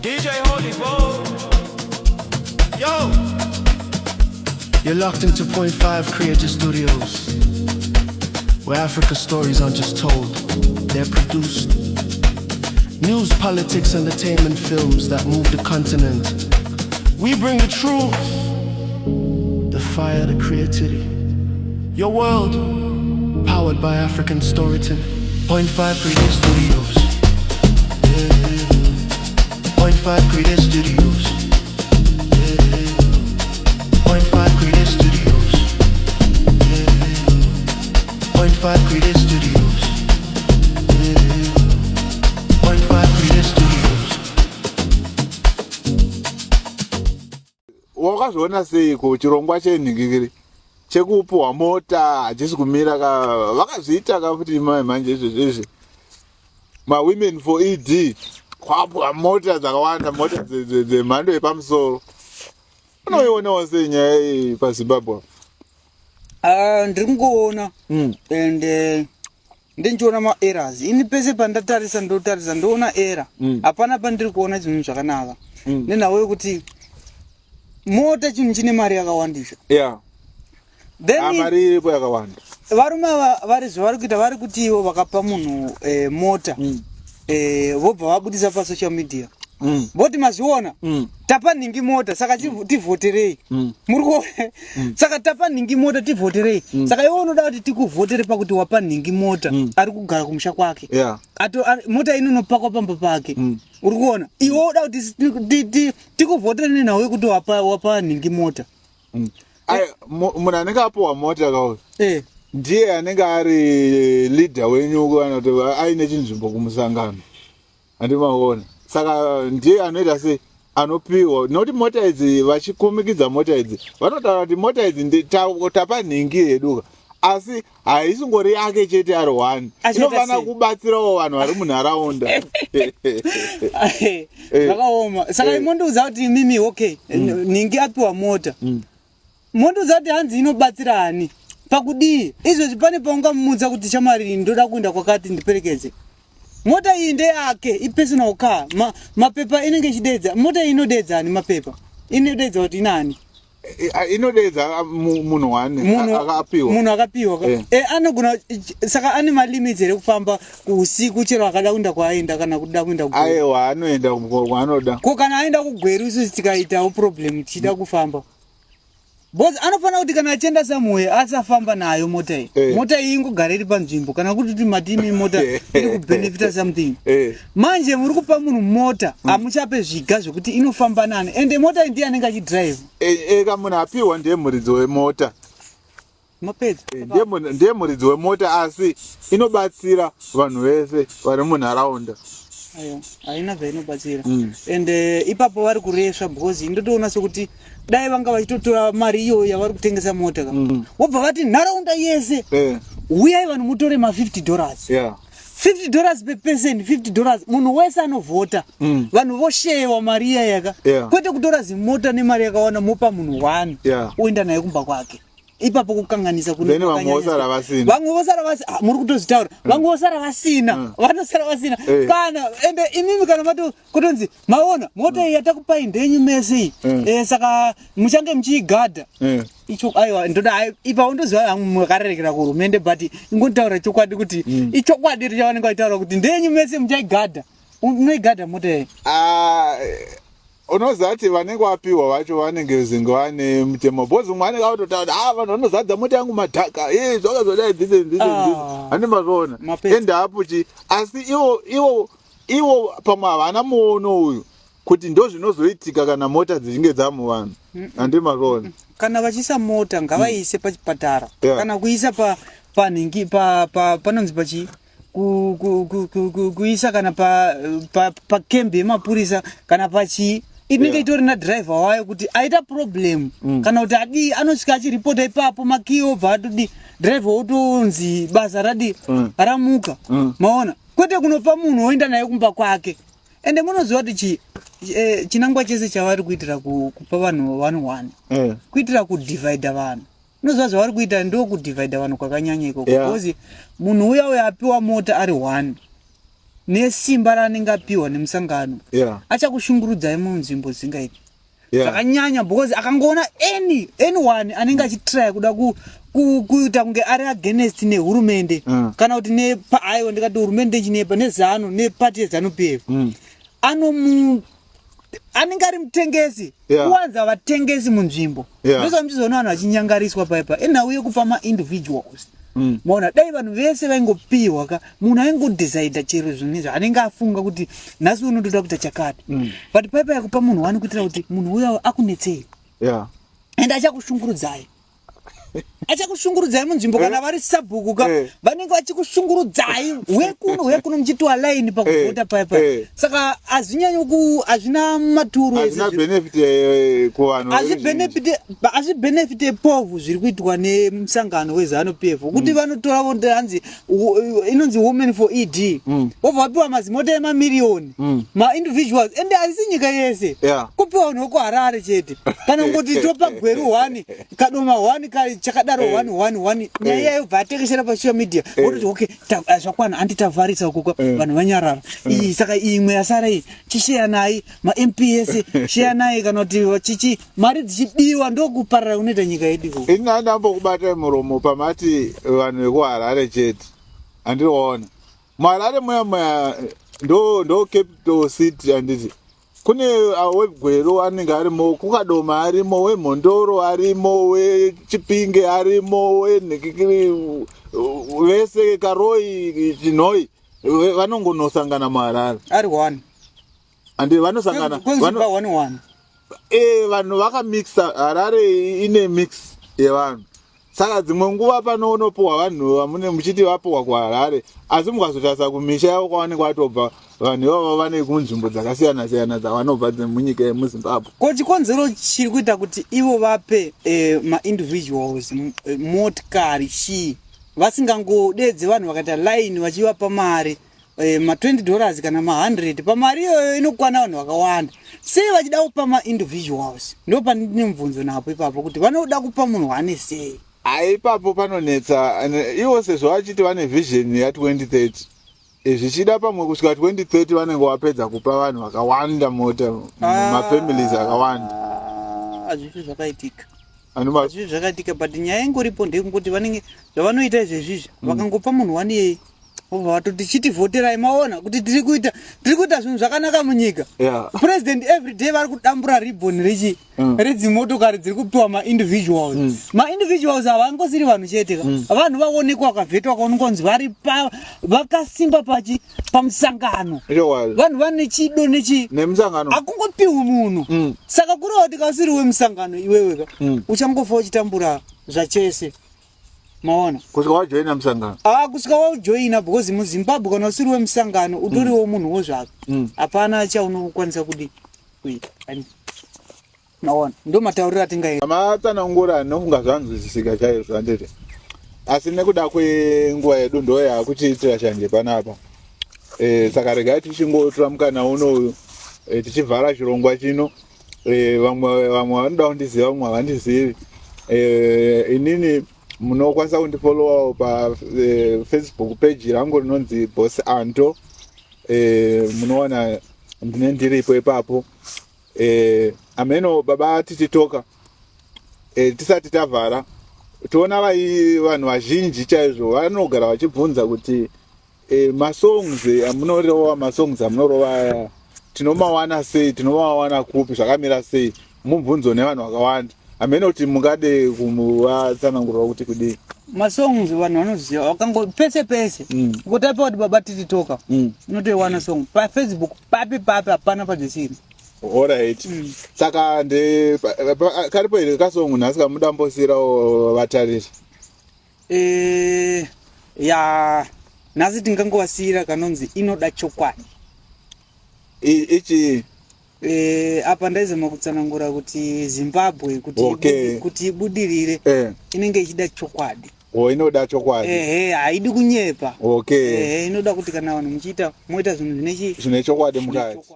DJ Holy Bo. Yo! You're locked into Point 5 Creative Studios, where Africa stories aren't just told, they're produced. News, politics, entertainment films that move the continent. We bring the truth, the fire, the creativity. Your world, powered by African storytelling. Point 5 Creative Studios. Yeah. Point 5 Creative Studios. Yeah. Point 5 Creative Studios. Yeah. Point 5 Creative Studios. Yeah. Point 5 Creative Studios. Wakazviona seiko chirongwa chenhingikiri chekupuhwa mota hachisi kumira ka? Vakazviita ka futi mai manje izvezvi izvi mawomen for ED kwapuhwa mota dzakawanda, mota dzemhando yepamusoro. Unoionawo sei nyaya iyi paZimbabwe? Ah, ndiri kungoona and ndinchiona maerrors ini. Pese pandatarisa, ndotarisa ndoona error. Hapana pandiri kuona zvinhu zvakanaka nenhau yekuti mota chinhu chine mari yakawandisa. Then Ah, mari iripo yakawanda. Varume ava vari zvavari kuita, vari kuti ivo vakapa munhu mota, vobva vabudisa pasocial media, voti, "Mazviona, tapa nhingi mota, saka tivhoterei." Muri kuona? Saka tapa nhingi mota, tivhoterei. Saka iwe unoda kuti tikuvhotere pakuti wapa nhingi mota ari kugara kumusha kwake? Mota inonopakwa pamba pake. Uri kuona? Iwe uda kuti tikuvhotere nenhau yekuti wapa nhingi mota? Ai, munhu anenge apuhwa mota kauyu ndiye anenge ari leader wenyu kana kuti aine chinzvimbo kumusangano, handimaona? Saka ndiye anoita sei, anopiwa, nokuti mota idzi, vachikumikidza mota idzi, vanotaura kuti mota idzi tapa nhingi yeduka, asi haisingori yake chete ari one. Achaita Inofanira sei? kubatsirawo vanhu vari munharaunda. Zvakaoma. Saka mondiudza kuti imimi, okay, nhingi apiwa mota, mondiudza kuti hanzi inobatsira ani pakudii? Izvozvi pane paungamumudza kuti, "Shamwari, ndoda kuenda kwakati, ndiperekedze"? Mota iyi ndeyake, ipersonal car. Mapepa inenge ichidedza mota iyi, inodedza ani mapepa? Inodedza kuti inani? Inodedza munhu one akapiwa. Munhu akapiwa ka. Anogona, saka ane malimits here kufamba usiku chero akada kuenda kwaaenda kana kuda kuenda kuGweru? Aiwa, anoenda kwaanoda. Ko kana aenda kuGweru, isusu tikaitawo problem tichida kufamba? Because anofanira kuti kana achienda somewhere asafamba nayo mota iyi. Mota iyi ingogara iri panzvimbo, kana kuti matimi mota iri kubenefita something. Manje muri kupa munhu mota, hamuchape zviga zvekuti inofamba nani, ende mota iyi ndiye anenge achidrive. Eka munhu apiwa ndiye muridzi wemota. Mapedza. Ndiye muridzi wemota, asi inobatsira vanhu vese vari munharaunda. Aiwa, haina zvainobatsira. And ipapo vari kuresva, because ndotoona sekuti dai vanga vachitotora mari iyoyo yavari kutengesa mota ka, vobva vati nharaunda yese, huyai vanhu mutore ma$50, $50 per person, $50, munhu wese anovhota. Vanhu vosheyewa mari iya yaka. Kwete kutora zimota nemari yakawanda mopa munhu one, oenda naye kumba kwake. Ipapo kukanganisa kune Then vamwe kwakanyanya. vosara vasina. Vamwe vosara vasina. Ah, muri kutozvitaura, vamwe vosara vasina, vanosara vasina. Kana ende imimi kana mato kutonzi, "Maona mota iyi yatakupai ndenyu mese iyi." Saka muchange muchiigadha. Icho aiwa, ndoda ipapo ndoziva vamwe makarerekera kuhurumende, but ingotaura chokwadi kuti ichokwadi richavanenge vachitaura kuti ndenyu mese muchaigadha. Unoigadha mota iyi? Ah, unoziva kuti vanenge vapiwa vacho vanenge zinge vane mutemo, because umwe anenge autotaura kuti, "Ah, vanhu vanozadza mota yangu madhaka e, zvakazodai, this and this and this." Ah. Handi mazviona? Mapedza. Ende apo chi asi ivo pamwe havana muono uyu kuti ndo zvinozoitika kana mota dzichinge dzamuvanhu, handi mazviona? Kana vachiisa mota, ngavaise pachipatara kana kuisa pa panhingi pa, pa, panonzi pachi kuisa kana pakembi yemapurisa kana pachii, inenge itori nadhiraivha wayo, kuti aita problem kana kuti adii, anosvika achiripota ipapo, makiyi obva atodi, dhiraivha wotonzi basa radi ramuka. Maona? Kwete kunopa munhu woenda naye kumba kwake. Ende munoziva kuti chinangwa chese chavari kuitira kupa vanhu one one kuitira kudhivhaidha vanhu. Unoziva zvavari kuita ndo kudhivhaidha vanhu kwakanyanya ikoko, because munhu uya uya apiwa mota ari one. Nesimba raanenge apiwa nemusangano achakushungurudzai munzvimbo dzingaiti zvakanyanya because akangoona any anyone anenge achitraya kuda kuita kunge ari against nehurumende kana kuti neaiwa ndikati hurumende chinepa nezanu nepati yezanu p f anomu anenge ari mutengesi kuwanza vatengesi munzvimbo ndosaka muchizoona vanhu vachinyangariswa paipa enhau yekupa maindividuals Maona dai vanhu vese vaingopiwa ka munhu aingodecida chero zvinhu zvaanenge afunga kuti nhasi uno ndoda kuita chakati but paipa yakupa munhu wani kuitira kuti munhu uyo akunetsei and achakushungurudzai achakushungurudzai munzvimbo kana vari sabhuku ka vanenge vachikushungurudzai wekuno wekuno muchitiwa line pakuvhota paya paya saka hazvinyanyi ku hazvina maturo hazvina benefit kuvanhu hazvibenefite povhu zviri kuitwa nemusangano wezanu p f kuti vanotora vondi hanzi inonzi women for ed vobva vapiwa mazimota emamiriyoni maindividuals ende haisi nyika yese kupiwa vanhu vekuharare chete kana kungoti topa gweru 1 kadoma 1 ka chakadaro 1 1 1 nyaya iyayo yobva yatekeshera pasocial media vototi okay zvakwana handi tavharisa ukoko vanhu vanyarara iyi saka imwe yasara iyi chisheyanai mamp ese sheyanai kana kuti chichi mari dzichibiwa ndokuparara kunoita nyika yedu ikoko. Ini ndambokubatai muromo pamati vanhu vekuharare chete handiriona muharare muya muya ndo ndo capital city handiti kune wegweru anenge arimo kukadoma arimo wemhondoro arimo wechipinge arimo wenhikikiri vese karoi chinhoi vanongonosangana muharare ari one handi vanosangana kwenzimba one one vanhu vakamixa harare ine mix yevanhu saka dzimwe nguva panoonopuhwa vanhu vamune muchiti vapuhwa kuharare asi mukazotarisa kumisha yavo kwavanenge vatobva vanhu ivavo vane kunzvimbo dzakasiyana siyana dzavanobva dzemunyika yemuzimbabwe. Ko chikonzero chiri kuita kuti ivo vape maindividuals motikari chii vasingangodedze vanhu vakaita line vachivapa mari ma20 dollars kana ma100 pamari iyoyo inokwana vanhu vakawanda sei vachida kupa maindividuals ndo pandine mubvunzo napo ipapo kuti vanoda kupa munhu ane sei. Hai ipapo panonetsa ivo sezvo vachiti vane vision ya2030 zvichida pamwe kusvika 2030 vanenge vapedza kupa vanhu vakawanda mota mafamilies akawanda. Hazvifi zvakaitika hazvifi zvakaitika but nyaya ingoripo ndeyekungoti vanenge zvavanoita izvezvizvi vakangopa munhu waniyei vobva vatoti chitivhoterai maona kuti tiri kuita tiri kuita zvinhu zvakanaka munyika president every day vari kudambura ribbon rechi redzimotokari dziri kupiwa maindividuals maindividuals havangosiri vanhu chete ka vanhu vaonekwa vakavhetwa vakaonekwa kunzi vari pa vakasimba pachi pamusangano Chokwadi. vanhu vane chido nechi nemusangano hakungopiwi munhu saka kureva kuti kasiri wemusangano iwewe ka uchangofa uchitambura zvachese maona kusvika wajoina musangano ah kusvika wajoina because muzimbabwe kana usiri wemusangano utoriwo munhuwo zvako hapana chaunokwanisa kudi kuita maona ndo matauriro atingaita matsanangura nokunga zvanzwisisika chaizvo handiti asi nekuda kwenguva yedu ndo yakuchiitira shanje panapa saka regai tichingotora mukana unoyu tichivhara chirongwa chino vamwe vamwe vanoda kundiziva vamwe havandizivi inini munokwanisa kundifollowawo pafacebook page rangu rinonzi Boss Anto munowana ndine ndiripo ipapo ameno baba tichitoka tisati tavhara toona vanhu vazhinji chaizvo vanogara vachibvunza kuti masongs amunorova masongs amunorova aya tinomawana sei tinomawana kupi zvakamira sei mubvunzo nevanhu vakawanda hamene kuti mungade kuvatsanangurira kuti kudii masongs vanhu vanoziva vakango pese pese kutaipa kuti baba tititoka unotoiwana song pafacebook papi papi hapana padzisiri alright saka nde karipo here kasong nhasi kamudambosirawo vatariri ya nhasi tingangovasiyira kanonzi inoda chokwadi ichi apa ndaizama kutsanangura kuti zimbabwe kuti kuti ibudirire inenge ichida chokwadi o inoda chokwadi ehe haidi kunyepa okay ehe inoda kuti kana vanhu muchiita moita zvinhu zvine zvine chokwadi mukati.